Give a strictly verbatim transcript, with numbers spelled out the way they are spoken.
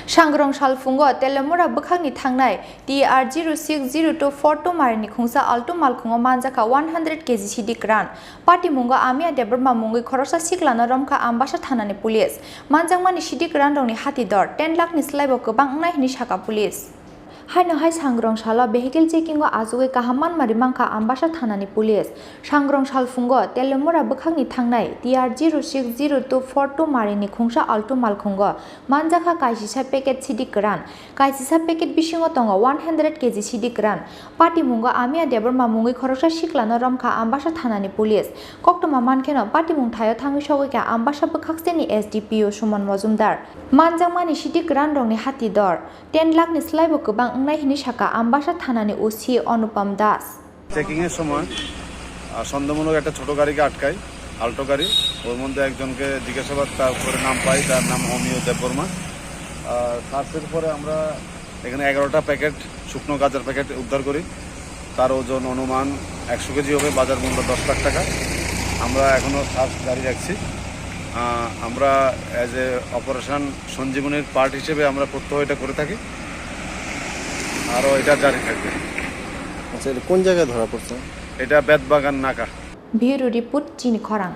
Sangrong salphungo Telemura bwkhakni thangnai T R zero six zero two four two marini khungsa Alto malkhungo manjakha one hundred K G sidi kwran. Patimungo Amia Debbarma mungwi khoroksa siklano romkha Ambasa thanani police. Manjakmani sidi kwranrokni hati dor ten lakhni slaibo kwbang wngnai hwnwi sakha police. Haino hai sangrong salo vehicle checkingo achugwi kaham manmari mankha Ambasa thanani police. Sangrong salphungo Telemura bwkhakni thangnai T R zero six zero two four two marini khungsa Alto malkhungo manjakha kaisisa packet sidi kwran. Kaisisa packet bisingo tongo one hundred K G sidi kwran. Patimungo Amia Debbarma mungwi khoroksa siklano romkha Ambasa thanani police. Koktwma mankheno patimung thaio thangwi sogwikha Ambasa bwkhakseni S D P O Suman Mojumdar. Manjakmani sidi kwranrokni hati dor ten lakhni slaibo kwbang wngnai hwnwi sakha Ambasa thanani O C Anupam Das. চেকিংয়ের সময় আহ, সন্দেহমূলক একটা ছোট গাড়িকে আটকাই, আল্টো গাড়ি। ওর মধ্যে একজনকে জিজ্ঞাসাবাদ, তার উপরে নাম পাই, তার নাম অমিয় দেববর্মা। আহ, সার্চের পরে আমরা এখানে এগারোটা প্যাকেট শুকনো গাঁজার প্যাকেট উদ্ধার করি। তার ওজন অনুমান একশো কেজি হবে, বাজার মূল্য দশ লাখ টাকা। আমরা এখনও সার্চ জারি রাখছি। আহ, আমরা অ্যাজ এ অপারেশন সঞ্জীবনীর পার্ট হিসেবে আমরা প্রত্যহ এটা করে থাকি, আরও এটা জারি থাকবে। আচ্ছা, এটা কোন জায়গায় ধরা পড়ছে? এটা বেতবাগান নাকা। Bureau report, Chini Khorang.